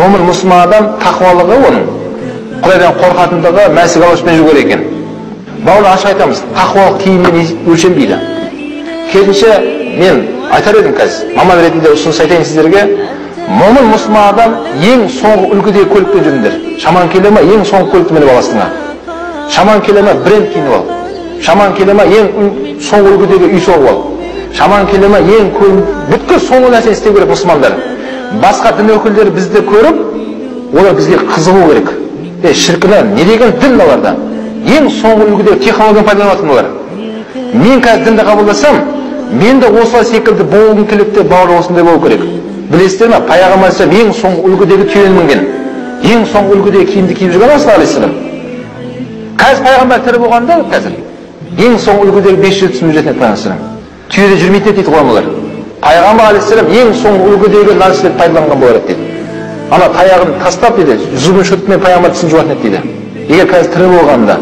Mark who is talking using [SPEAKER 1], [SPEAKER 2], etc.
[SPEAKER 1] Момын мұсылман адам тақуалығы, оның Құдайдан қорқатындығы мәсі галошпен жүру керек екен. Бауырлар, ашық айтамыз, тақуалық киіммен өлшенбейді. Керісінше, мен айтар едім қазір, маман ретінде ұсыныс айтайын сіздерге, момын мұсылман адам ең соңғы үлгідегі көлікпен жүріңдер. Шамаң келе ма, ең соңғы көлікті мініп ал астыңа. Шамаң келе ма, бренд киініп ал. Шамаң келе ма, ең соңғы үлгідегі үй соғып ал. Шамаң келе ма, ең бүткіл соңғы нәрсені істеу керек мұсылмандар. Басқа дін өкілдері бізді көріп, олар бізге қызығу керек. Шіркін, не деген дін оларда? Ең соңғы үлгідегі технологияны пайдаланатын олар. Мен қазір дінді қабылдасам, мен де осылай секілді болғым келеді де, бауыр осындай болу керек. Білесіздер ме, Пайғамбар алейхиссалам ең соңғы үлгідегі түйені мінген, ең соңғы үлгідегі киімді киіп жүрген осылай алейхиссалам. Қазір пайғамбар тірі болғанда, қазір ең соңғы үлгідегі 500 түсін жүретін еді пайғамбар. Түйеде жүрмейтін еді дейді ғұламалар. Пайғамбар алейхиссалам ең соңғы үлгідегі нәрселерді пайдаланған болар еді дейді. Ана таяғын тастап дейді, зубын щеткамен пайғамбар тісін жуатын еді дейді. Егер қазір тірі болғанда,